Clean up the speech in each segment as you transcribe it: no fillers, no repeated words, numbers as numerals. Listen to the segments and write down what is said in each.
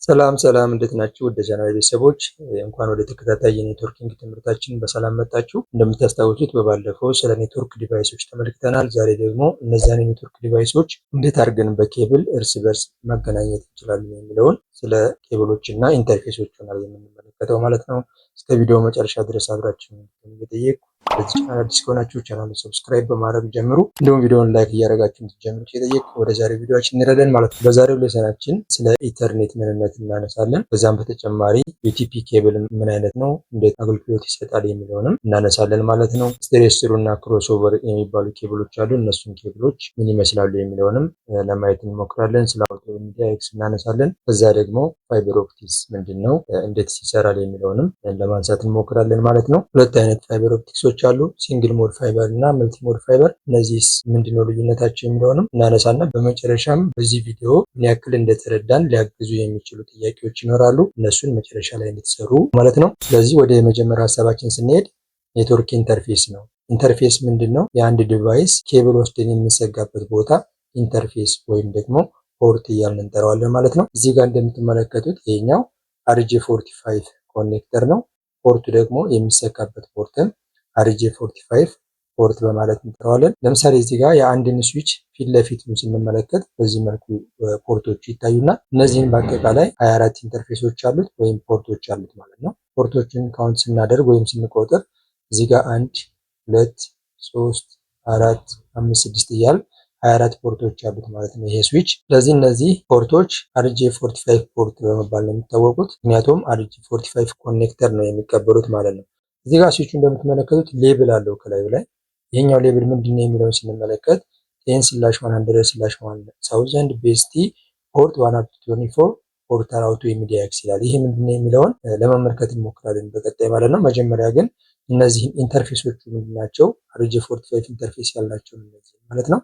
ሰላም ሰላም፣ እንዴት ናችሁ? ወደ ቻናል ቤተሰቦች እንኳን ወደ ተከታታይ የ networking ትምህርታችን በሰላም መጣችሁ። እንደምታስታውሱት በባለፈው ስለ network device ኦች ተመልክተናል። ዛሬ ደግሞ እነዚያን የ network device ኦች እንዴት አድርገን በኬብል እርስ በርስ ማገናኘት እንችላለን የሚለውን ስለ ኬብሎች እና interface ኦች ይሆናል የምንመለከተው ማለት ነው። እስከ ቪዲዮ መጨረሻ ድረስ አብራችሁ እየጠየቅኩ ለዚህ ቻናል አዲስ ከሆናችሁ ቻናሉን subscribe በማድረግ ጀምሩ። እንዲሁም ቪዲዮውን like እያደረጋችሁ እንድትጀምሩ እየጠየቅኩ ወደ ዛሬው ቪዲዮአችን እንሄዳለን ማለት ነው። በዛሬው lesson ኣችን ስለ Ethernet ምንነት እናነሳለን። በዛም በተጨማሪ UTP cable ምን አይነት ነው፣ እንዴት አገልግሎት ይሰጣል የሚለውንም እናነሳለን ማለት ነው። Straight through እና crossover የሚባሉ ኬብሎች አሉ። እነሱን ኬብሎች ምን ይመስላሉ የሚለውንም ለማየት እንሞክራለን። ስለ auto MDIX እናነሳለን። ከዛ ደግሞ fiber optics ምንድን ነው፣ እንዴት ይሰራል የሚለውንም ለማንሳት እንሞክራለን ማለት ነው። ሁለት አይነት fiber optics ኦች አሉ፣ single mode fiber እና multi mode fiber። እነዚህስ ምንድነው ልዩነታቸው የሚለውንም እናነሳና በመጨረሻም በዚህ ቪዲዮ ምን ያክል እንደተረዳን ሊያግዙ የሚችሉ ጥያቄዎች ይኖራሉ። እነሱን መጨረሻ ላይ እንድትሰሩ ማለት ነው። ስለዚህ ወደ የመጀመሪያ ሀሳባችን ስንሄድ network interface ነው። Interface ምንድን ነው? የአንድ device cable ወስደን የምንሰካበት ቦታ interface ወይም ደግሞ port እያልን እንጠራዋለን ማለት ነው። እዚህ ጋር እንደምትመለከቱት ይሄኛው RJ 45 connector ነው። Port ኡ ደግሞ የሚሰካበት port ም RJ 45 port በማለት እንጠራዋለን። ለምሳሌ እዚህ ጋር የአንድን switch ፊት ለፊቱን ስንመለከት በዚህ መልኩ port ኦቹ ይታዩና እነዚህን በአጠቃላይ 24 interface ኦች አሉት ወይም port ኦች አሉት ማለት ነው። Port ኦችን count ስናደርግ ወይም ስንቆጥር እዚህ ጋር አንድ፣ ሁለት፣ ሶስት፣ አራት፣ አምስት፣ ስድስት እያል 24 port ኦች አሉት ማለት ነው ይሄ switch። ስለዚህ እነዚህ port ኦች RJ 45 port በመባል ነው የሚታወቁት። ምክንያቱም RJ 45 connector ነው የሚቀበሉት ማለት ነው። እዚህ ጋር switch ኡ እንደምትመለከቱት label አለው ከላዩ ላይ። ይሄኛው label ምንድን ነው የሚለውን ስንመለከት 10/100/1000 base T port 124 port auto MDIX ይላል። ይሄ ምንድነው የሚለውን ለመመልከት እንሞክራለን በቀጣይ ማለት ነው። መጀመሪያ ግን እነዚህን interface ኦቹ ምንድን ናቸው? RJ 45 interface ያላቸው እነዚህ ማለት ነው።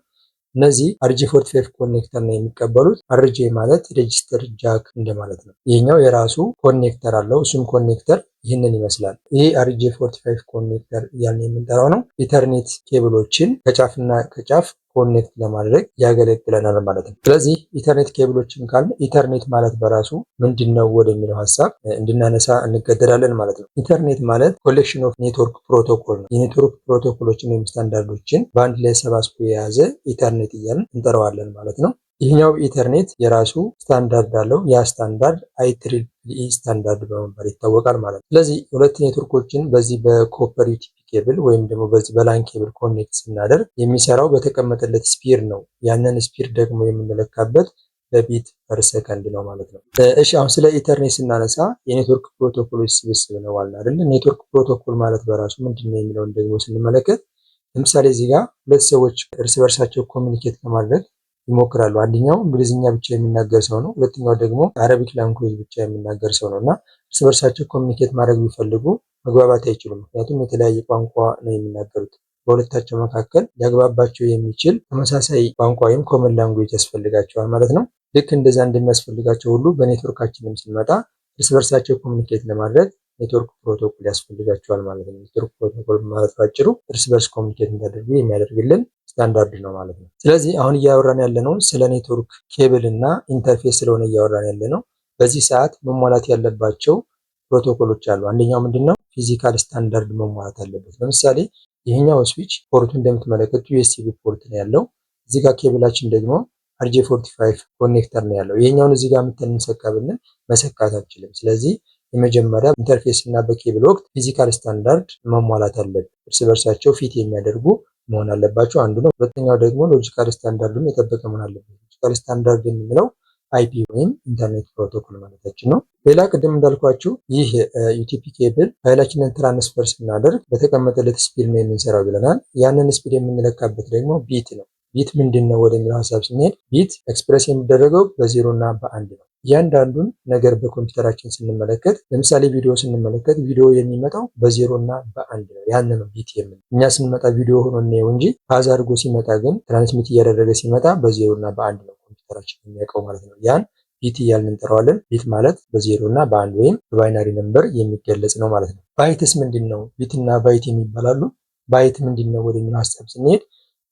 እነዚህ RJ 45 connector ነው የሚቀበሉት። RJ ማለት register jack እንደማለት ነው። ይህኛው የራሱ connector አለው። እሱም connector ይህንን ይመስላል። ይህ RJ 45 connector እያልን የምንጠራው ነው። Ethernet cable ኦችን ከጫፍና ከጫፍ connect ለማድረግ ያገለግለናል ማለት ነው። ስለዚህ Ethernet cable ኦችን ካልን Ethernet ማለት በራሱ ምንድን ነው ወደሚለው ሀሳብ እንድናነሳ እንገደዳለን ማለት ነው። Ethernet ማለት collection of network protocol ነው። የ network protocol ኦችን ወይም ስታንዳርዶችን በአንድ ላይ ሰባስቦ የያዘ Ethernet እያልን እንጠራዋለን ማለት ነው። ይህኛው Ethernet የራሱ ስታንዳርድ አለው። ያ standard IEEE standard በመባል ይታወቃል ማለት ነው። ስለዚህ ሁለት ኔትወርኮችን በዚህ በ copper UTP cable ወይም ደግሞ በዚህ በ LAN cable connect ስናደርግ የሚሰራው በተቀመጠለት speed ነው። ያንን speed ደግሞ የምንለካበት በ bit per second ነው ማለት ነው። እሺ፣ አሁን ስለ Ethernet ስናነሳ የ network protocol ኦች ስብስብ ነው አለ አይደል? Network protocol ማለት በራሱ ምንድን ነው የሚለውን ደግሞ ስንመለከት ለምሳሌ እዚህ ጋር ሁለት ሰዎች እርስ በርሳቸው communicate ለማድረግ ይሞክራሉ። አንደኛው እንግሊዝኛ ብቻ የሚናገር ሰው ነው። ሁለተኛው ደግሞ Arabic language ብቻ የሚናገር ሰው ነው እና እርስ በርሳቸው communicate ማድረግ ቢፈልጉ መግባባት አይችሉም። ምክንያቱም የተለያየ ቋንቋ ነው የሚናገሩት። በሁለታቸው መካከል ሊያግባባቸው የሚችል ተመሳሳይ ቋንቋ ወይም common language ያስፈልጋቸዋል ማለት ነው። ልክ እንደዛ እንደሚያስፈልጋቸው ሁሉ በኔትወርካችንም ስንመጣ እርስ በርሳቸው communicate ለማድረግ network protocol ያስፈልጋቸዋል ማለት ነው። Network protocol ማለት ባጭሩ እርስ በርስ communicate እንዲያደርጉ የሚያደርግልን ስታንዳርድ ነው ማለት ነው። ስለዚህ አሁን እያወራን ያለነው ስለ network cable እና interface ስለሆነ እያወራን ያለነው። በዚህ ሰዓት መሟላት ያለባቸው ፕሮቶኮሎች አሉ። አንደኛው ምንድነው? Physical standard መሟላት አለበት። ለምሳሌ ይህኛው switch port ኡ እንደምትመለከቱ USB port ነው ያለው። እዚህ ጋር ኬብላችን ደግሞ RJ 45 connector ነው ያለው። ይሄኛውን እዚህ ጋር መተን እንሰካ ብንል መሰካት አንችልም። ስለዚህ የመጀመሪያ interface እና በኬብል ወቅት physical standard መሟላት አለበት። እርስ በርሳቸው fit የሚያደርጉ መሆን አለባቸው፣ አንዱ ነው። ሁለተኛው ደግሞ logical standard ኡን የጠበቀ መሆን አለበት። Logical standard የምንለው IP ወይም internet protocol ማለታችን ነው። ሌላ ቅድም እንዳልኳችሁ ይህ UTP cable file ኣችንን transfer ስናደርግ በተቀመጠለት speed ነው የምንሰራው ብለናል። ያንን speed የምንለካበት ደግሞ bit ነው። Bit ምንድን ነው ወደሚለው ሀሳብ ስንሄድ bit express የሚደረገው በዜሮ እና በአንድ ነው። እያንዳንዱን ነገር በኮምፒውተራችን ስንመለከት፣ ለምሳሌ ቪዲዮ ስንመለከት ቪዲዮ የሚመጣው በዜሮ እና በአንድ ነው። ያን ነው bit የምን እኛ ስንመጣ ቪዲዮ ሆኖ እናየው እንጂ pass አድርጎ ሲመጣ ግን transmit እያደረገ ሲመጣ በዜሮ እና በአንድ ነው ኮምፒውተራችን የሚያውቀው ማለት ነው። ያን bit እያልን እንጠራዋለን። Bit ማለት በዜሮ እና በአንድ ወይም በ binary number የሚገለጽ ነው ማለት ነው። Bytes ምንድን ነው? Bit እና byte የሚባላሉ። Byte ምንድን ነው ወደሚለው ሀሳብ ስንሄድ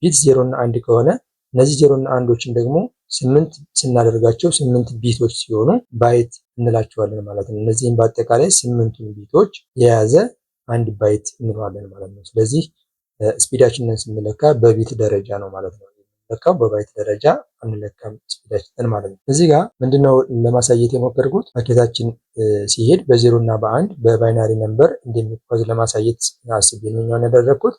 bit ዜሮ እና አንድ ከሆነ እነዚህ ዜሮ እና አንዶችን ደግሞ ስምንት ስናደርጋቸው ስምንት bit ኦች ሲሆኑ byte እንላቸዋለን ማለት ነው። እነዚህም በአጠቃላይ ስምንቱን bit ኦች የያዘ አንድ byte እንለዋለን ማለት ነው። ስለዚህ speed ኣችንን ስንለካ በ bit ደረጃ ነው ማለት ነው የምንለካው፣ በ byte ደረጃ አንለካም speed ኣችንን ማለት ነው። እዚህ ጋር ምንድነው ለማሳየት የሞከርኩት፣ ፓኬታችን ሲሄድ በዜሮ እና በአንድ በ binary number እንደሚጓዝ ለማሳየት አስቤ ነው ያደረግኩት።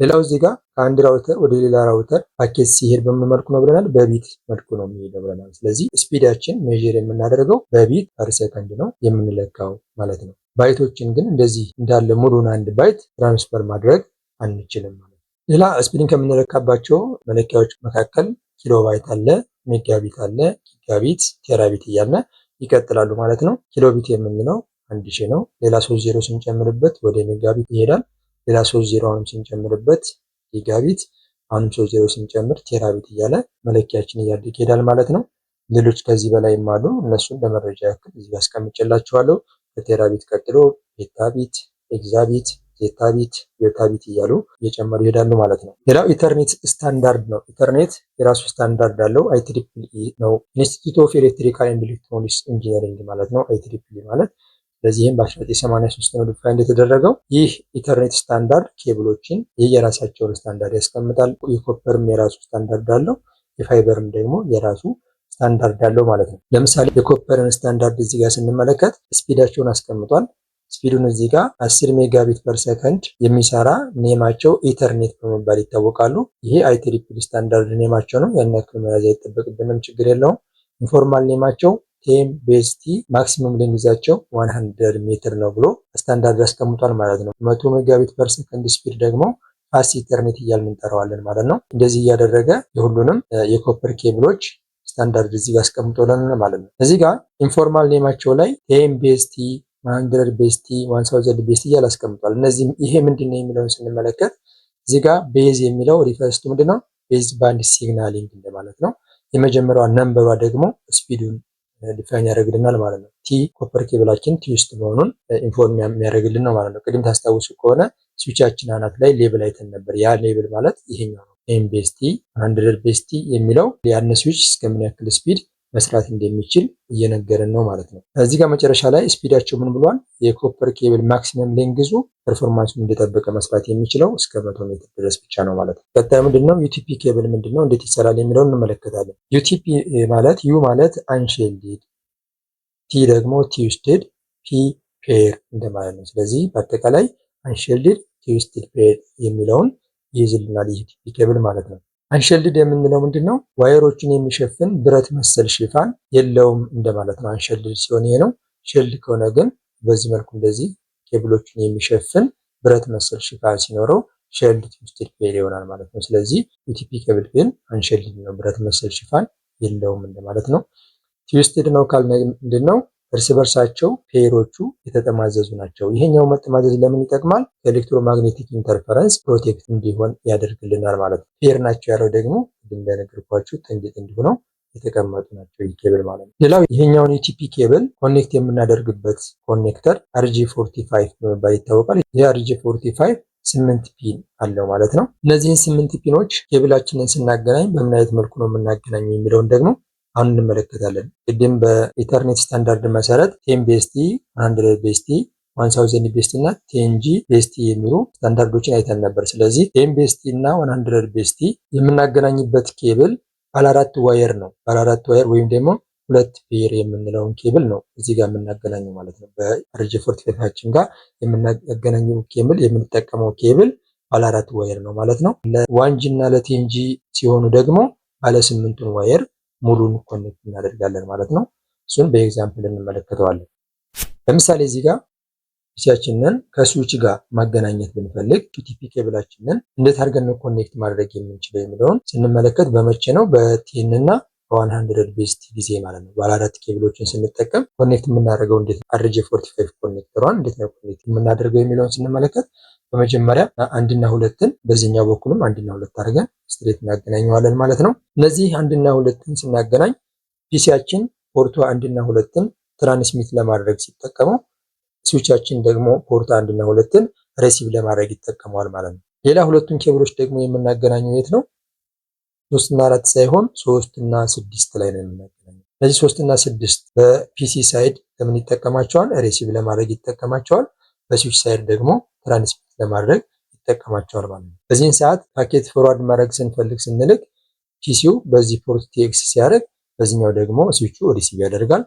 ሌላው እዚህ ጋር ከአንድ router ወደ ሌላ router packet ሲሄድ በምን መልኩ ነው ብለናል? በ bit መልኩ ነው የሚሄደው ብለናል። ስለዚህ speed ኣችን measure የምናደርገው በ bit per second ነው የምንለካው ማለት ነው። Byte ኦችን ግን እንደዚህ እንዳለ ሙሉን አንድ byte transfer ማድረግ አንችልም ማለት ነው። ሌላ speed ን ከምንለካባቸው መለኪያዎች መካከል ኪሎባይት አለ፣ megabit አለ፣ gigabit፣ terabit እያልን ይቀጥላሉ ማለት ነው። Kilobit የምንለው 1000 ነው። ሌላ ሶስት ዜሮ ስንጨምርበት ወደ megabit ይሄዳል። ሌላ ሶስት ዜሮ አሁንም ስንጨምርበት gigabit፣ አሁንም ሶስት ዜሮ ስንጨምር terabit እያለ መለኪያችን እያደገ ይሄዳል ማለት ነው። ሌሎች ከዚህ በላይም አሉ። እነሱን ለመረጃ ያክል እዚህ ጋር አስቀምጬላችኋለሁ። ከ terabit ቀጥሎ petabit፣ exabit፣ zettabit፣ yottabit እያሉ እየጨመሩ ይሄዳሉ ማለት ነው። ሌላው Ethernet standard ነው። Ethernet የራሱ ስታንዳርድ አለው። IEEE ነው። Institute of Electrical and Electronics Engineering ማለት ነው IEEE ማለት። ለዚህም በ1983 ነው define የተደረገው። ይህ Ethernet standard cable ኦችን የየራሳቸውን ስታንዳርድ ያስቀምጣል። የ copper ም የራሱ ስታንዳርድ አለው። የፋይበርም ደግሞ የራሱ ስታንዳርድ አለው ማለት ነው። ለምሳሌ የ copper ን standard እዚህ ጋር ስንመለከት speed ኣቸውን አስቀምጧል። Speed ኡን እዚህ ጋር 10 megabit per second የሚሰራ name ኣቸው Ethernet በመባል ይታወቃሉ። ይሄ IEEE standard name ኣቸው ነው። ያን ያክል መያዝ አይጠበቅብንም፣ ችግር የለውም። Informal name ኣቸው 10BASE T፣ maximum length ኣቸው 100 ሜትር ነው ብሎ ስታንዳርድ አስቀምጧል ማለት ነው። 100 megabit per second speed ደግሞ Fast Ethernet እያልን እንጠራዋለን ማለት ነው። እንደዚህ እያደረገ የሁሉንም የ copper cable ኦች standard እዚህ ጋር አስቀምጦልናል ማለት ነው። እዚህ ጋር informal name ኣቸው ላይ 10BASE T፣ 100BASE T፣ 1000BASE T እያለ አስቀምጧል። እነዚህ ይሄ ምንድን ነው የሚለውን ስንመለከት እዚህ ጋር base የሚለው refers to ምንድን ነው? Baseband signaling እንደማለት ነው። የመጀመሪያዋ number ዋ ደግሞ speed ኡን define ያደርግልናል ማለት ነው። T copper cable ኣችን twist መሆኑን inform የሚያደርግልን ነው ማለት ነው። ቅድም ታስታውሱ ከሆነ switch ኣችን አናት ላይ label አይተን ነበር። ያ label ማለት ይሄኛው ነው። 10BASE T፣ 100BASE T የሚለው ያን switch እስከምን ያክል speed መስራት እንደሚችል እየነገረን ነው ማለት ነው። እዚህ ጋር መጨረሻ ላይ speed ኣቸው ምን ብሏል? የ copper cable maximum length ኡ performance ኡን እንደጠበቀ መስራት የሚችለው እስከ 100 ሜትር ድረስ ብቻ ነው ማለት ነው። ቀጣዩ ምንድነው? UTP cable ምንድነው? እንዴት ይሰራል የሚለውን እንመለከታለን። UTP ማለት U ማለት unshielded፣ T ደግሞ twisted፣ P pair እንደማለት ነው። ስለዚህ በአጠቃላይ unshielded twisted pair የሚለውን ይይዝልናል UTP cable ማለት ነው። Unshielded የምንለው ምንድን ነው? Wire ኦችን የሚሸፍን ብረት መሰል ሽፋን የለውም እንደማለት ነው። Unshielded ሲሆን ይሄ ነው። Shield ከሆነ ግን በዚህ መልኩ እንደዚህ ኬብሎችን የሚሸፍን ብረት መሰል ሽፋን ሲኖረው shield twisted pair ይሆናል ማለት ነው። ስለዚህ UTP cable ግን unshielded ነው፣ ብረት መሰል ሽፋን የለውም እንደማለት ነው። Twisted ነው ካልን ምንድን ነው? እርስ በርሳቸው pair ኦቹ የተጠማዘዙ ናቸው። ይሄኛው መጠማዘዝ ለምን ይጠቅማል? ከ electromagnetic interference protect እንዲሆን ያደርግልናል ማለት ነው። Pair ናቸው ያለው ደግሞ ቅድም እንደነገርኳችሁ ጥንድ ጥንድ ሆነው የተቀመጡ ናቸው ይህ ኬብል ማለት ነው። ሌላው ይሄኛውን UTP cable connect የምናደርግበት connector RJ45 በመባል ይታወቃል። ይህ RJ45 ስምንት pin አለው ማለት ነው። እነዚህን ስምንት pin ኦች cable ኣችንን ስናገናኝ በምን አይነት መልኩ ነው የምናገናኘው የሚለውን ደግሞ አሁን እንመለከታለን። ቅድም በ Ethernet standard መሰረት 10BASE T፣ 100BASE T፣ 1000BASE T እና 10GBASE T የሚሉ ስታንዳርዶችን አይተን ነበር። ስለዚህ 10BASE T እና 100BASE T የምናገናኝበት ኬብል ባለአራት wire ነው። ባለአራት wire ወይም ደግሞ ሁለት pair የምንለውን ኬብል ነው እዚህ ጋር የምናገናኘው ማለት ነው። በ RJ45 ኣችን ጋር የምናገናኘው ኬብል፣ የምንጠቀመው ኬብል ባለአራት wire ነው ማለት ነው። ለ 1G እና ለ 10G ሲሆኑ ደግሞ ባለ ስምንቱን wire ሙሉን connect እናደርጋለን ማለት ነው። እሱን በ example እንመለከተዋለን። ለምሳሌ እዚህ ጋር PC ያችንን ከ switch ጋር ማገናኘት ብንፈልግ UTP cable ኣችንን እንዴት አድርገን ነው connect ማድረግ የምንችለው የሚለውን ስንመለከት በመቼ ነው? በ 10 እና በ 100BASE T ጊዜ ማለት ነው። ባለ አራት ኬብሎችን ስንጠቀም connect የምናደርገው እንዴት ነው? RJ45 connector ሯን እንዴት ነው connect የምናደርገው የሚለውን ስንመለከት በመጀመሪያ አንድና ሁለትን በዚህኛው በኩልም አንድና ሁለት አድርገን straight እናገናኘዋለን ማለት ነው። እነዚህ አንድና ሁለትን ስናገናኝ PC ያችን port ኡ አንድና ሁለትን transmit ለማድረግ ሲጠቀመው switch ኣችን ደግሞ port አንድና ሁለትን receive ለማድረግ ይጠቀመዋል ማለት ነው። ሌላ ሁለቱን ኬብሎች ደግሞ የምናገናኘው የት ነው? ሶስት እና አራት ሳይሆን ሶስት እና ስድስት ላይ ነው የምናገናኘው። እነዚህ ሶስት እና ስድስት በ PC side ለምን ይጠቀማቸዋል? Receive ለማድረግ ይጠቀማቸዋል። በ switch side ደግሞ transmit ለማድረግ ይጠቀማቸዋል ማለት ነው። በዚህን ሰዓት packet forward ማድረግ ስንፈልግ ስንልክ PC ው በዚህ port TX ሲያደርግ በዚህኛው ደግሞ switch ኡ receive ያደርጋል።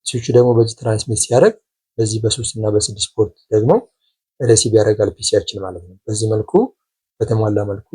Switch ኡ ደግሞ በዚህ transmit ሲያደርግ በዚህ በሶስት እና በስድስት port ደግሞ receive ያደርጋል PC ያችን ማለት ነው። በዚህ መልኩ በተሟላ መልኩ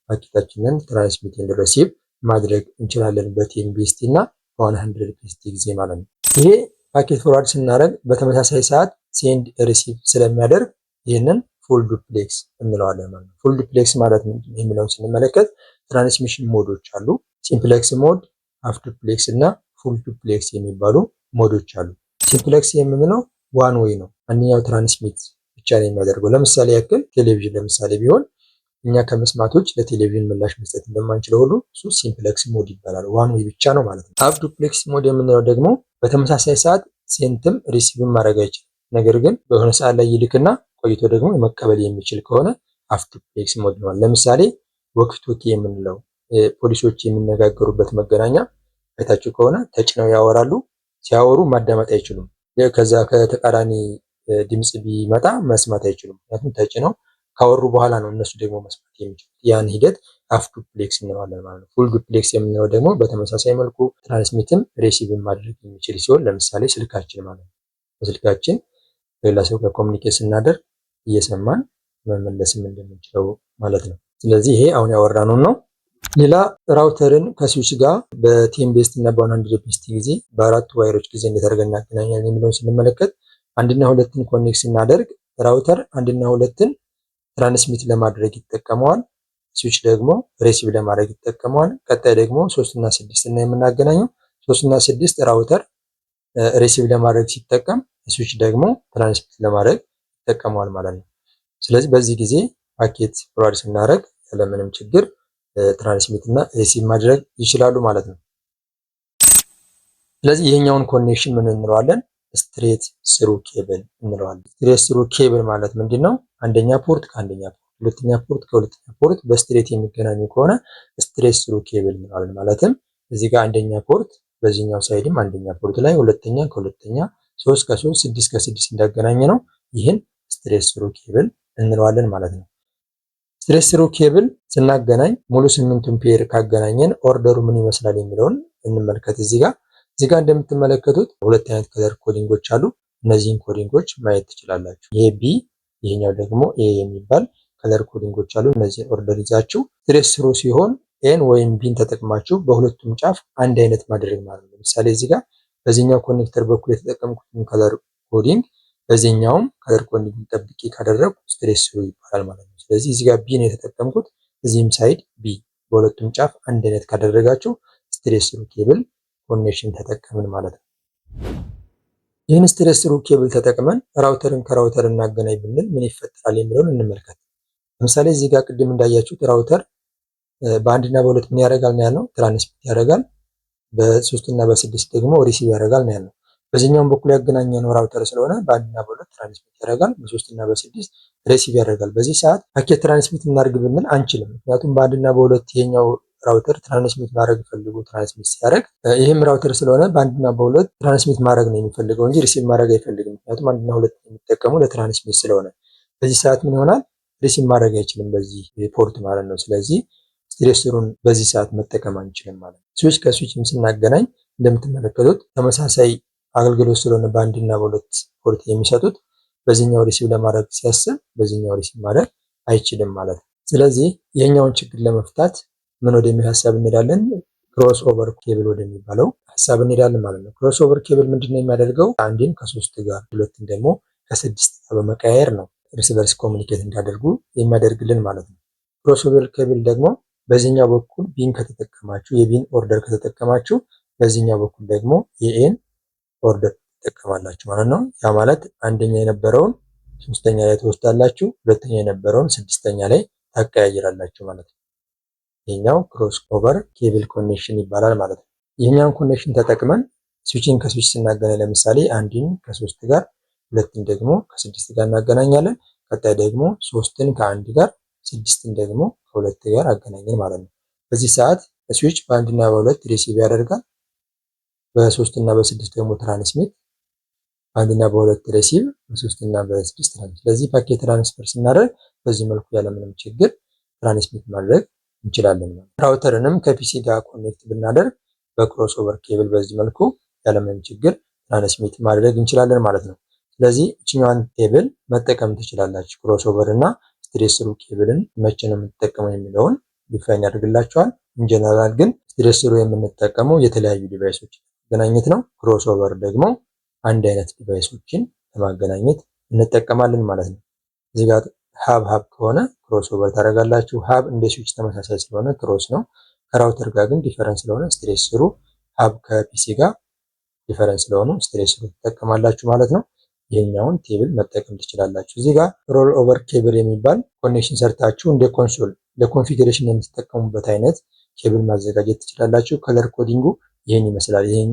packet ኣችንን transmit and receive ማድረግ እንችላለን በ 10BaseT እና በ 100BaseT ጊዜ ማለት ነው። ይሄ packet forward ስናደርግ በተመሳሳይ ሰዓት send receive ስለሚያደርግ ይህንን full duplex እንለዋለን ማለት ነው። Full duplex ማለት ምንድን ነው የሚለውን ስንመለከት transmission mode ኦች አሉ። Simplex mode፣ half duplex እና full duplex የሚባሉ mode ኦች አሉ። Simplex የምንለው one way ነው። አንደኛው transmit ብቻ ነው የሚያደርገው። ለምሳሌ ያክል ቴሌቪዥን ለምሳሌ ቢሆን እኛ ከመስማት ውጭ ለቴሌቪዥን ምላሽ መስጠት እንደማንችለው ሁሉ እሱ simplex mode ይባላል። One way ብቻ ነው ማለት ነው። Half duplex mode የምንለው ደግሞ በተመሳሳይ ሰዓት send ም receive ም ማድረግ አይችልም። ነገር ግን በሆነ ሰዓት ላይ ይልክና ቆይቶ ደግሞ መቀበል የሚችል ከሆነ half duplex mode ነው። ለምሳሌ walkie talkie የምንለው ፖሊሶች የሚነጋገሩበት መገናኛ አይታችሁ ከሆነ ተጭነው ያወራሉ። ሲያወሩ ማዳመጥ አይችሉም። ከዛ ከተቃራኒ ድምፅ ቢመጣ መስማት አይችሉም። ምክንያቱም ተጭነው ካወሩ በኋላ ነው እነሱ ደግሞ መስማት የሚችሉት። ያን ሂደት half duplex እንለዋለን ማለት ነው። Full duplex የምንለው ደግሞ በተመሳሳይ መልኩ transmit ም receive ም ማድረግ የሚችል ሲሆን ለምሳሌ ስልካችን ማለት ነው። በስልካችን ከሌላ ሰው ጋር communicate ስናደርግ እየሰማን መመለስም እንደምንችለው ማለት ነው። ስለዚህ ይሄ አሁን ያወራነው ነው። ሌላ router ን ከ switch ጋር በ 10BaseT እና በ 100BaseT ጊዜ በአራቱ wire ኦች ጊዜ እንዴት አድርገን እናገናኛለን የሚለውን ስንመለከት አንድና ሁለትን connect ስናደርግ router አንድና ሁለትን transmit ለማድረግ ይጠቀመዋል። Switch ደግሞ receive ለማድረግ ይጠቀመዋል። ቀጣይ ደግሞ ሶስት እና ስድስት እና የምናገናኘው ሶስት እና ስድስት router receive ለማድረግ ሲጠቀም switch ደግሞ transmit ለማድረግ ይጠቀመዋል ማለት ነው። ስለዚህ በዚህ ጊዜ packet forward ስናደርግ ያለምንም ችግር transmit እና receive ማድረግ ይችላሉ ማለት ነው። ስለዚህ ይሄኛውን connection ምን እንለዋለን? Straight through cable እንለዋለን። Straight through cable ማለት ምንድን ነው? አንደኛ port ከአንደኛ port፣ ሁለተኛ port ከሁለተኛ port በ straight የሚገናኙ ከሆነ straight through cable እንለዋለን። ማለትም እዚህ ጋር አንደኛ port በዚህኛው side ም አንደኛ port ላይ ሁለተኛ ከሁለተኛ፣ ሶስት ከሶስት፣ ስድስት ከስድስት እንዳገናኘ ነው። ይህን straight through cable እንለዋለን ማለት ነው። Straight through cable ስናገናኝ ሙሉ ስምንቱን pair ካገናኘን order ኡ ምን ይመስላል የሚለውን እንመልከት። እዚህ ጋር እንደምትመለከቱት ሁለት አይነት color coding ኦች አሉ። እነዚህን coding ኦች ማየት ትችላላችሁ። ይሄ B ይሄኛው ደግሞ A የሚባል color coding ኦች አሉ። እነዚህን order ይዛችሁ straight through ሲሆን A ን ወይም B ን ተጠቅማችሁ በሁለቱም ጫፍ አንድ አይነት ማድረግ ማለት ነው። ለምሳሌ እዚህ ጋር በዚህኛው connector በኩል የተጠቀምኩትን color coding በዚህኛውም color coding ጠብቄ ካደረግኩ straight through ይባላል ማለት ነው። ስለዚህ እዚህ ጋር B ነው የተጠቀምኩት፣ እዚህም side B፣ በሁለቱም ጫፍ አንድ አይነት ካደረጋችሁ straight through cable connection ተጠቀምን ማለት ነው። ይህን straight through cable ተጠቅመን router ን ከ router እናገናኝ ብንል ምን ይፈጠራል የሚለውን እንመልከት። ለምሳሌ እዚህ ጋር ቅድም እንዳያችሁት router በአንድና በሁለት ምን ያደርጋል ነው ያልነው? Transmit ያደርጋል። በሶስት እና በስድስት ደግሞ receive ያደርጋል ነው ያልነው። በዚህኛውም በኩል ያገናኘነው router ስለሆነ በአንድና በሁለት transmit ያደርጋል፣ በሶስት እና በስድስት receive ያደርጋል። በዚህ ሰዓት packet transmit እናድርግ ብንል አንችልም። ምክንያቱም በአንድና በሁለት ይሄኛው router transmit ማድረግ ፈልጎ transmit ሲያደርግ ይህም router ስለሆነ በአንድና በሁለት transmit ማድረግ ነው የሚፈልገው እንጂ receive ማድረግ አይፈልግም። ምክንያቱም አንድና ሁለት የሚጠቀሙ ለ transmit ስለሆነ በዚህ ሰዓት ምን ይሆናል? Receive ማድረግ አይችልም በዚህ port ማለት ነው። ስለዚህ straight through ን በዚህ ሰዓት መጠቀም አንችልም ማለት ነው። Switch ከ switch ም ስናገናኝ እንደምትመለከቱት ተመሳሳይ አገልግሎት ስለሆነ በአንድና በሁለት port የሚሰጡት በዚህኛው receive ለማድረግ ሲያስብ በዚህኛው receive ማድረግ አይችልም ማለት ነው። ስለዚህ ይህኛውን ችግር ለመፍታት ምን ወደሚል ሀሳብ እንሄዳለን? Cross over cable ወደሚባለው ሀሳብ እንሄዳለን ማለት ነው። Cross over cable ምንድነው የሚያደርገው? አንድን ከሶስት ጋር ሁለትን ደግሞ ከስድስት ጋር በመቀያየር ነው እርስ በርስ communicate እንዲያደርጉ የሚያደርግልን ማለት ነው። Cross over cable ደግሞ በዚህኛው በኩል B ን ከተጠቀማችሁ የ B ን order ከተጠቀማችሁ በዚህኛው በኩል ደግሞ የ A ን order ትጠቀማላችሁ ማለት ነው። ያ ማለት አንደኛ የነበረውን ሶስተኛ ላይ ትወስዳላችሁ፣ ሁለተኛ የነበረውን ስድስተኛ ላይ ታቀያይራላችሁ ማለት ነው። ይሄኛው cross over cable connection ይባላል ማለት ነው። ይህኛውን connection ተጠቅመን switch ን ከ switch ስናገናኝ ለምሳሌ አንድን ከሶስት ጋር ሁለትን ደግሞ ከስድስት ጋር እናገናኛለን። ቀጣይ ደግሞ ሶስትን ከአንድ ጋር ስድስትን ደግሞ ከሁለት ጋር አገናኘን ማለት ነው። በዚህ ሰዓት switch በአንድና በሁለት receive ያደርጋል። በሶስት እና በስድስት ደግሞ transmit፣ በአንድና በሁለት receive፣ በሶስት እና በስድስት transmit። ስለዚህ packet transfer ስናደርግ በዚህ መልኩ ያለምንም ችግር transmit ማድረግ እንችላለን። Router ንም ከ PC ጋር connect ብናደርግ በ crossover cable በዚህ መልኩ ያለምንም ችግር transmit ማድረግ እንችላለን ማለት ነው። ስለዚህ እችኛዋን table መጠቀም ትችላላችሁ። Crossover እና straight through cable ን መቼ ነው የምንጠቀመው የሚለውን define ያደርግላችኋል። In general ግን straight through የምንጠቀመው የተለያዩ device ኦች ለማገናኘት ነው። Crossover ደግሞ አንድ አይነት device ኦችን ለማገናኘት እንጠቀማለን ማለት ነው። እዚህ ጋር hub hub ከሆነ crossover ታደርጋላችሁ። Hub እንደ switch ተመሳሳይ ስለሆነ cross ነው። ከ router ጋር ግን different ስለሆነ straight through፣ hub ከ PC ጋር different ስለሆኑ straight through ትጠቀማላችሁ ማለት ነው። ይህኛውን table መጠቀም ትችላላችሁ። እዚህ ጋር roll over cable የሚባል connection ሰርታችሁ እንደ console ለ configuration የምትጠቀሙበት አይነት ኬብል ማዘጋጀት ትችላላችሁ። Color coding ኡ ይህን ይመስላል። ይህን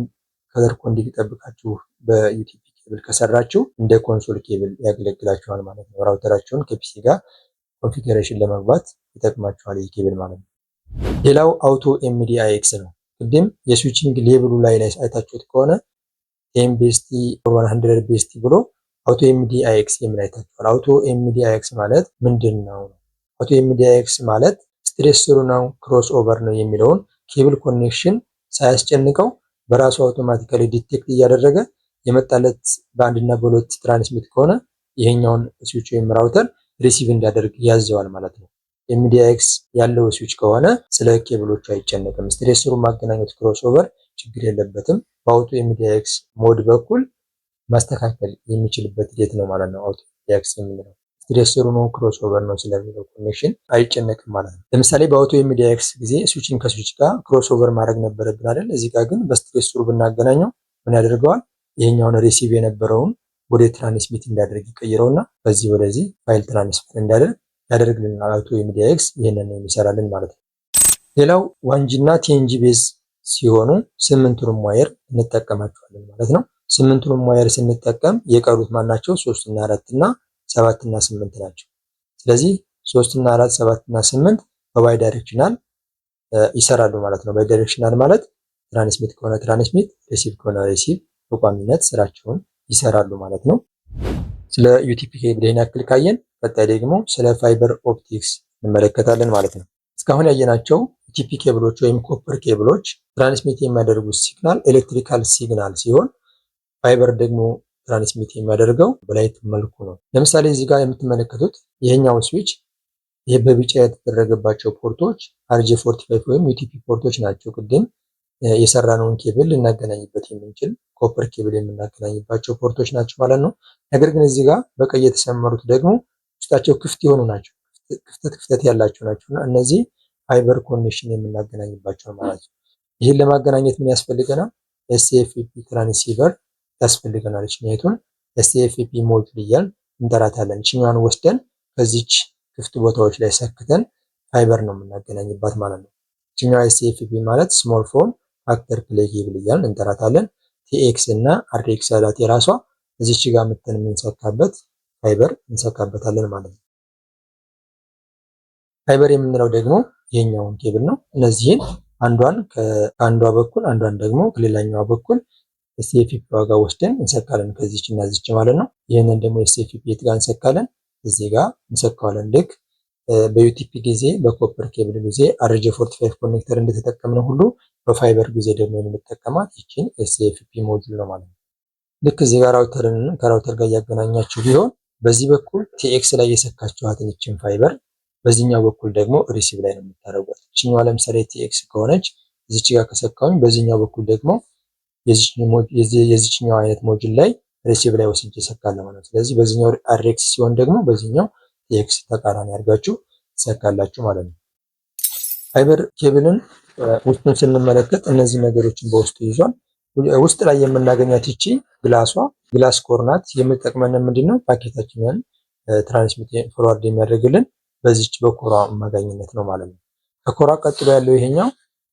color coding ጠብቃችሁ በ UTP cable ከሰራችሁ እንደ console cable ያገለግላችኋል ማለት ነው። Router ኣችሁን ከ PC ጋር configuration ለመግባት ይጠቅማችኋል ይህ ኬብል ማለት ነው። ሌላው auto MDIX ነው። ቅድም የ switching label ኡ ላይ አይታችሁት ከሆነ 10BASE-T 100BASE-T ብሎ auto MDIX የሚል አይታችኋል። Auto MDIX ማለት ምንድን ነው? Auto MDIX ማለት straight through ነው crossover ነው የሚለውን cable connection ሳያስጨንቀው በራሱ automatically detect እያደረገ የመጣለት በአንድና በሁለት transmit ከሆነ ይሄኛውን switch ወይም router receive እንዲያደርግ ያዘዋል ማለት ነው። MDIX ያለው switch ከሆነ ስለ ኬብሎቹ አይጨነቅም። Straight through ማገናኘት crossover ችግር የለበትም። በ auto MDIX mode በኩል ማስተካከል የሚችልበት ሂደት ነው ማለት ነው። Auto MDIX የምንለው straight through ነው crossover ነው ስለሚለው connection አይጨነቅም ማለት ነው። ለምሳሌ በ auto MDIX ጊዜ switch ን ከ switch ጋር crossover ማድረግ ነበረብን አይደል? እዚህ ጋር ግን በ straight through ብናገናኘው ምን ያደርገዋል? ይሄኛውን receive የነበረውን ወደ transmit እንዲያደርግ ይቀይረውና በዚህ ወደዚህ file transfer እንዲያደርግ ያደርግልናል። Auto MDIX ይህንን የሚሰራልን ማለት ነው። ሌላው 1G እና 10G base ሲሆኑ ስምንቱንም wire እንጠቀማቸዋለን ማለት ነው። ስምንቱንም wire ስንጠቀም የቀሩት ማናቸው? ሶስት እና አራት እና ሰባት እና ስምንት ናቸው። ስለዚህ ሶስት እና አራት፣ ሰባት እና ስምንት በ bidirectional ይሰራሉ ማለት ነው። Bidirectional ማለት transmit ከሆነ transmit፣ receive ከሆነ receive በቋሚነት ስራቸውን ይሰራሉ ማለት ነው። ስለ UTP cable ይህን ያክል ካየን ቀጣይ ደግሞ ስለ fiber optics እንመለከታለን ማለት ነው። እስካሁን ያየናቸው UTP cable ኦች ወይም copper cable ኦች transmit የሚያደርጉት signal electrical signal ሲሆን ፋይበር ደግሞ transmit የሚያደርገው በ light መልኩ ነው። ለምሳሌ እዚህ ጋር የምትመለከቱት ይሄኛው switch ይህ በቢጫ የተደረገባቸው port ኦች RJ 45 ወይም UTP port ኦች ናቸው። ቅድም የሰራነውን ኬብል ልናገናኝበት የምንችል copper cable የምናገናኝባቸው port ኦች ናቸው ማለት ነው። ነገር ግን እዚህ ጋር በቀይ የተሰመሩት ደግሞ ውስጣቸው ክፍት የሆኑ ናቸው። ክፍተት ክፍተት ያላቸው ናቸው እና እነዚህ fiber connection የምናገናኝባቸው ማለት ነው። ይህን ለማገናኘት ምን ያስፈልገናል? SFP transceiver ያስፈልገናል። ይችኛይቱን SFP module እያልን እንጠራታለን። ይችኛዋን ወስደን ከዚች ክፍት ቦታዎች ላይ ሰክተን ፋይበር ነው የምናገናኝባት ማለት ነው። ይችኛዋ SFP ማለት small form factor pluggable እያልን እንጠራታለን። TX እና RX ያላት የራሷ እዚች ጋር መተን የምንሰካበት ፋይበር እንሰካበታለን ማለት ነው። ፋይበር የምንለው ደግሞ ይሄኛውን ኬብል ነው። እነዚህን አንዷን ከአንዷ በኩል አንዷን ደግሞ ከሌላኛዋ በኩል SFP ዋጋ ወስደን እንሰካለን ከዚች እና እዚች ማለት ነው። ይህንን ደግሞ SFP የት ጋር እንሰካለን? እዚህ ጋር እንሰካዋለን። ልክ በ UTP ጊዜ በ copper cable ጊዜ RJ 45 connector እንደተጠቀምነው ሁሉ በፋይበር ጊዜ ደግሞ የምንጠቀማት ይችን SFP module ነው ማለት ነው። ልክ እዚህ ጋር router ን ከ router ጋር እያገናኛችሁ ቢሆን በዚህ በኩል TX ላይ የሰካችኋትን ይችን ፋይበር በዚህኛው በኩል ደግሞ receive ላይ ነው የምታደርጓት። ይችኛዋ ለምሳሌ TX ከሆነች እዚች ጋር ከሰካሁኝ በዚህኛው በኩል ደግሞ የዚችኛው አይነት module ላይ receive ላይ ወስጄ እሰካለሁ ማለት ነው። ስለዚህ በዚህኛው RX ሲሆን ደግሞ በዚህኛው TX ተቃራኒ አድርጋችሁ ትሰካላችሁ ማለት ነው። Fiber cable ን ውስጡን ስንመለከት እነዚህ ነገሮችን በውስጡ ይዟል። ውስጥ ላይ የምናገኛት ይቺ glass ኧ glass core ናት። የምትጠቅመን ምንድን ነው? Packet ኣችንን transmit forward የሚያደርግልን በዚች በ core ኧ አማካኝነት ነው ማለት ነው። ከ core ኧ ቀጥሎ ያለው ይሄኛው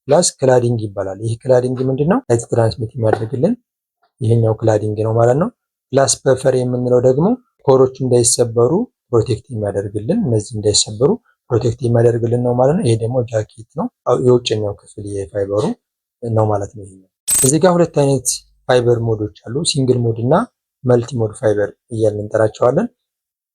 glass cladding ይባላል። ይህ cladding ምንድን ነው? Light transmit የሚያደርግልን ይሄኛው cladding ነው ማለት ነው። Glass buffer የምንለው ደግሞ core ኦቹ እንዳይሰበሩ protect የሚያደርግልን፣ እነዚህ እንዳይሰበሩ protect የሚያደርግልን ነው ማለት ነው። ይሄ ደግሞ ጃኬት ነው፣ የውጨኛው ክፍል የፋይበሩ ነው ማለት ነው። ይሄኛው እዚህ ጋር ሁለት አይነት fiber mode ኦች አሉ። Single mode እና multi mode fiber እያልን እንጠራቸዋለን።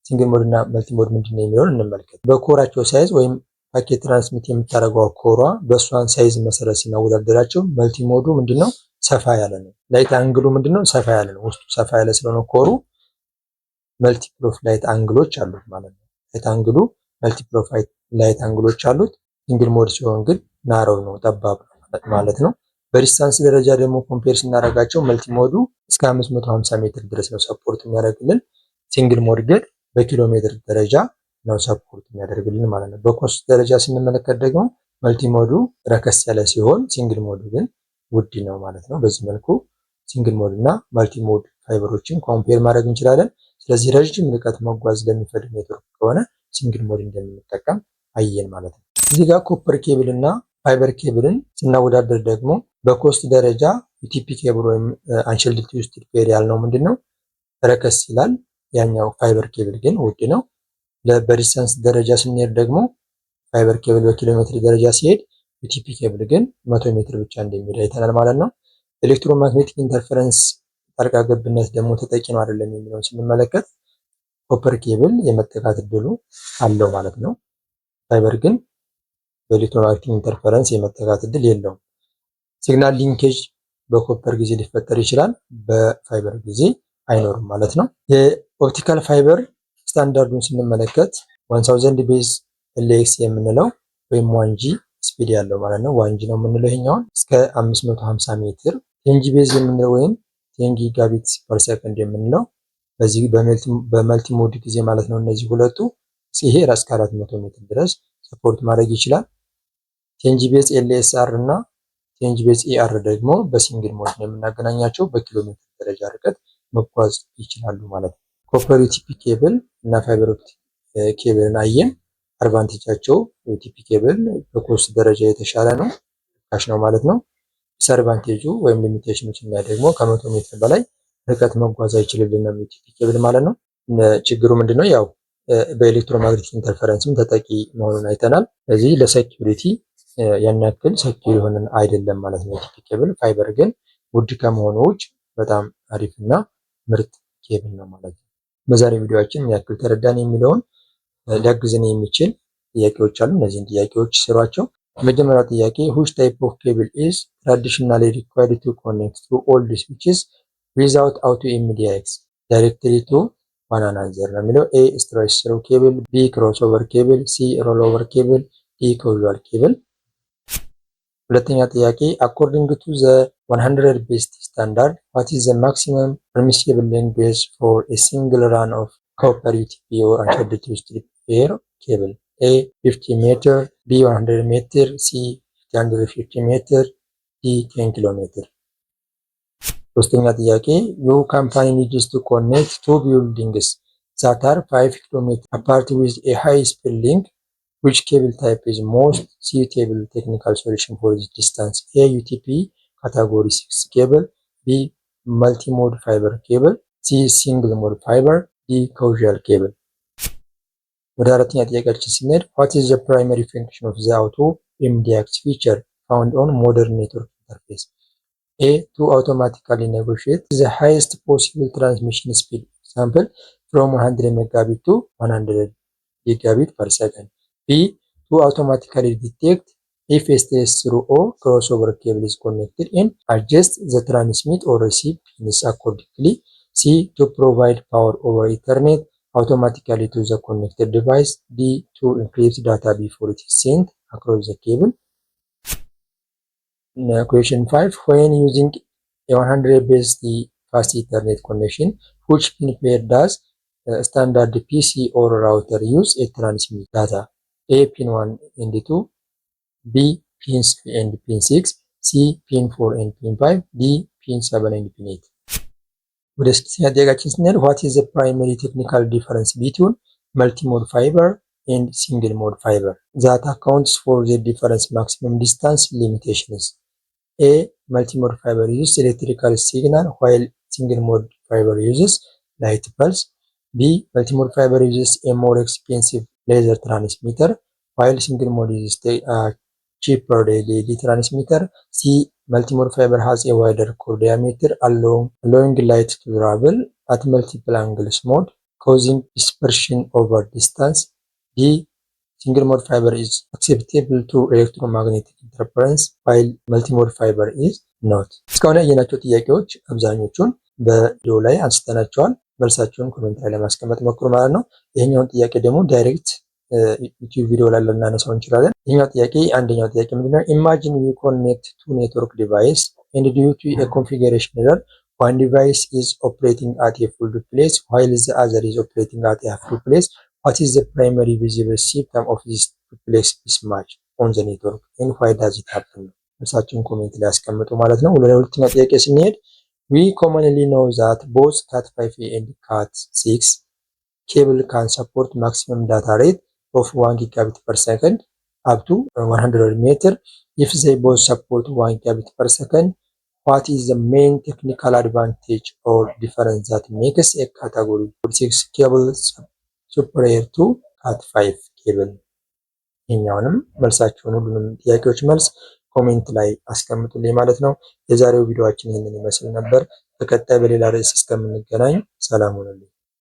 Single mode እና multi mode ምንድን ነው የሚለውን እንመልከት። በ core ኣቸው size ወይም packet transmit የምታደርገው core ዋ በእሷን size መሰረት ስናወዳደራቸው multi mode ኡ ምንድነው ሰፋ ያለ ነው። Light angle ኡ ምንድነው ሰፋ ያለ ነው። ውስጡ ሰፋ ያለ ስለሆነ core ኡ multiple of light angle ኦች አሉት ማለት ነው። Light angle ኡ multiple of light angle ኦች አሉት። Single mode ሲሆን ግን narrow ነው፣ ጠባብ ነው ማለት ነው። በ distance ደረጃ ደግሞ compare ስናደርጋቸው multi mode ኡ እስከ 550 ሜትር ድረስ ነው support የሚያደርግልን። Single mode ግን በኪሎ ሜትር ደረጃ ነው support የሚያደርግልን ማለት ነው። በ cost ደረጃ ስንመለከት ደግሞ multi mode ኡ ረከስ ያለ ሲሆን single mode ኡ ግን ውድ ነው ማለት ነው። በዚህ መልኩ single mode እና multi mode fiber ኦችን compare ማድረግ እንችላለን። ስለዚህ ረዥም ርቀት መጓዝ ለሚፈልግ ኔትወርክ ከሆነ single mode እንደምንጠቀም አየን ማለት ነው። እዚህ ጋር copper cable እና fiber cable ን ስናወዳደር ደግሞ በ cost ደረጃ UTP cable ወይም unshielded twisted pair ያልነው ምንድን ነው ረከስ ይላል። ያኛው fiber cable ግን ውድ ነው። በ distance ደረጃ ስንሄድ ደግሞ fiber cable በኪሎ ሜትር ደረጃ ሲሄድ UTP cable ግን 100 ሜትር ብቻ እንደሚሄድ አይተናል ማለት ነው። Electromagnetic interference ጣልቃ ገብነት ደግሞ ተጠቂ ነው አይደለም የሚለውን ስንመለከት copper cable የመጠቃት እድሉ አለው ማለት ነው። ፋይበር ግን በ electromagnetic interference የመጠቃት እድል የለውም። Signal linkage በ copper ጊዜ ሊፈጠር ይችላል፣ በፋይበር ጊዜ አይኖርም ማለት ነው። የ optical fiber standard ኡን ስንመለከት 1000 base LX የምንለው ወይም 1G speed ያለው ማለት ነው። 1G ነው የምንለው ይሄኛውን እስከ 550 ሜትር። 10G base የምንለው ወይም 10 gigabit per second የምንለው በዚህ በ multi mode ጊዜ ማለት ነው። እነዚህ ሁለቱ ይሄ እስከ 400 ሜትር ድረስ support ማድረግ ይችላል። 10G base LSR እና 10G base ER ደግሞ በ single mode ነው የምናገናኛቸው፣ በኪሎ ሜትር ደረጃ ርቀት መጓዝ ይችላሉ ማለት ነው። Copper UTP cable እና fiber optic cable ን አየን። Advantage ኣቸው UTP cable በ cost ደረጃ የተሻለ ነው፣ ርካሽ ነው ማለት ነው። Disadvantage ኡ ወይም limitation ኡ ስናይ ደግሞ ከ100 ሜትር በላይ ርቀት መጓዝ አይችልልንም UTP cable ማለት ነው። ችግሩ ምንድነው? ያው በ electromagnetic interference ም ተጠቂ መሆኑን አይተናል። ስለዚህ ለ security ያን ያክል secure የሆነ አይደለም ማለት ነው UTP cable። Fiber ግን ውድ ከመሆኑ ውጭ በጣም አሪፍ እና ምርጥ ኬብል ነው ማለት ነው። በዛሬ ቪዲዮአችን ምን ያክል ተረዳን የሚለውን ሊያግዘን የሚችል ጥያቄዎች አሉ። እነዚህን ጥያቄዎች ስሯቸው። የመጀመሪያው ጥያቄ፣ which type of cable is traditionally required to connect two old switches without auto MDIX directly to one another ነው የሚለው። A, straight through cable፣ B, crossover cable፣ C, rollover cable፣ D, coaxial cable። ሁለተኛ ጥያቄ፣ according to the 100 base standard, what is the maximum permissible length for a single run of copper UTP or unshielded twisted pair cable? A, 50 meter፣ B, 100 meter፣ C, 350 meter፣ D, 10 ኪሎ ሜትር። ሶስተኛ ጥያቄ፣ your company needs to connect two buildings that are 5 kilometer apart with a high speed link. Which cable type is most suitable technical solution for this distance? A, UTP category 6 cable፣ B, multimode fiber cable፣ C, single mode fiber፣ D, coaxial cable። ወደ አራተኛ ጥያቄያችን ስንሄድ፣ what is the primary function of the auto MDIX feature found on modern network interface? A, to automatically negotiate the highest possible transmission speed, example, from 100 megabit to 100 gigabit per second. B, to automatically detect if a straight through or crossover cable is connected and adjust the transmit or receive pins accordingly. C, to provide power over Ethernet automatically to the connected device. D, to encrypt data before it is sent across the cable. Question 5. When using a 100 base T fast Ethernet connection, which pin pair does standard PC or router use a transmit data? A, pin 1 and 2፣ B, pin 3 and pin 6፣ C, pin 4 and pin 5፣ D, pin 7 and pin 8። ወደ ስድስተኛ ጥያቄያችን ስንሄድ፣ what is the primary technical difference between multimode fiber and single mode fiber that accounts for the difference maximum distance limitations? A, multimode fiber uses electrical signal while single mode fiber uses light pulse. B, multimode fiber uses a more expensive laser transmitter while single mode uses cheaper LED transmitter. C, Multimode fiber has a wider core diameter, allowing light to travel at multiple angles mode, causing dispersion over distance. D. Single mode fiber is susceptible to electromagnetic interference, while multimode fiber is not። እስካሁን ያየናቸው ጥያቄዎች አብዛኞቹን በቪዲዮ ላይ አንስተናቸዋል። መልሳቸውን comment ላይ ለማስቀመጥ ሞክሩ ማለት ነው። ይሄኛውን ጥያቄ ደግሞ direct YouTube ቪዲዮ ላይ ልናነሳው እንችላለን። ይሄኛው ጥያቄ አንደኛው ጥያቄ ምንድነው? Imagine you connect two network device and due to a configuration error, one device is operating at a full duplex while the other is operating at a half duplex. What is the primary visible symptom of this duplex mismatch on the network and why does it happen? መልሳችሁን comment ላይ ያስቀምጡ ማለት ነው። ወደ ሁለተኛው ጥያቄ ስንሄድ, we commonly know that both Cat 5 and Cat 6 cable can support maximum data rate of 1 gigabit per second up to 100 meter. If they both support 1 gigabit per second, what is the main technical advantage or difference that makes a category 6 cable superior to Cat 5 cable? ይሄኛውንም መልሳችሁን ሁሉንም ጥያቄዎች መልስ comment ላይ አስቀምጡልኝ ማለት ነው። የዛሬው ቪዲዮአችን ይህንን ይመስል ነበር። በቀጣይ በሌላ ርዕስ እስከምንገናኝ ሰላም ሁኑልኝ።